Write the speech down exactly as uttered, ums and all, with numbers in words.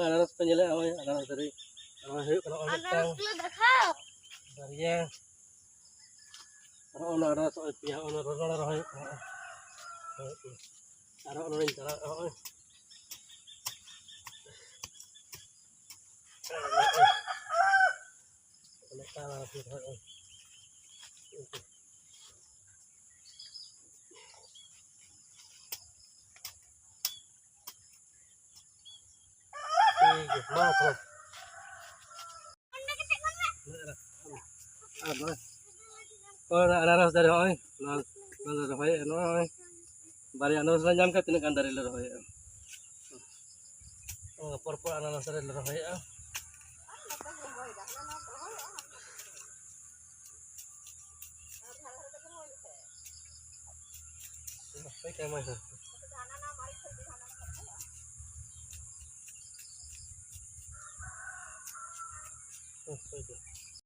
ᱟᱱᱟᱨᱚᱥ ᱯᱮ ᱧᱮᱞᱮᱫᱼᱟ, ᱱᱚᱜᱼᱚᱭ ᱟᱱᱟᱨᱚᱥ ᱫᱟᱨᱮ᱾ ᱱᱚᱜᱼᱚᱭ ᱦᱩᱭᱩᱜ ᱠᱟᱱᱟ, ᱱᱚᱜᱼᱚᱭ ᱢᱤᱫᱴᱟᱝ, ᱟᱱᱟᱨᱚᱥ ᱜᱩᱞᱟᱹ ᱫᱮᱠᱷᱟᱣ᱾ ᱵᱟᱨᱭᱟ᱾ ᱟᱨ ᱦᱚᱸᱜᱼᱚ ᱱᱟ ᱟᱱᱟᱨᱚᱥ, ᱱᱚᱜᱼᱚᱭ ᱯᱮᱭᱟ, ᱦᱚᱸᱜᱼᱚ ᱱᱟ ᱨᱚᱲ ᱨᱚᱦᱚᱭ ᱦᱩᱭᱩᱜ ᱠᱟᱱᱟ᱾ ᱟᱨ ᱦᱚᱸᱜᱼᱚ ᱱᱚᱰᱮᱧ ᱛᱟᱲᱟᱣᱮᱫᱼᱟ, ᱱᱚᱜᱼᱚᱭ᱾ ᱢᱤᱫᱴᱟᱝ ᱟᱱᱟᱨᱚᱥ ᱨᱚᱦᱚᱭ᱾ ᱴᱷᱤᱠ ᱜᱮᱭᱟ, ᱢᱟ ᱛᱚᱵᱮ᱾ ᱟᱨ ᱱᱚᱜᱼᱚᱭ, ᱱᱚᱜᱼᱚᱭ ᱟᱱᱟᱨᱚᱥ ᱫᱟᱨᱮ, ᱱᱚᱜᱼᱚᱭ ᱱᱚᱣᱟ, ᱱᱚᱣᱟ ᱫᱚ ᱨᱚᱦᱚᱭᱮᱫᱼᱟ, ᱱᱚᱜᱼᱚᱭ ᱵᱟᱨᱭᱟ ᱟᱱᱟᱨᱚᱥ ᱞᱮ ᱧᱟᱢ ᱠᱷᱟᱱ ᱛᱤᱱᱟᱹᱜ ᱜᱟᱱ ᱫᱟᱨᱮ ᱞᱮ ᱨᱚᱦᱚᱭᱮᱫᱼᱟ᱾ ᱯᱚᱨ ᱯᱚᱨ ᱟᱱᱟᱨᱚᱥ ᱫᱟᱨᱮ ᱞᱮ ᱨᱚᱦᱚᱭᱮᱫᱼᱟ᱾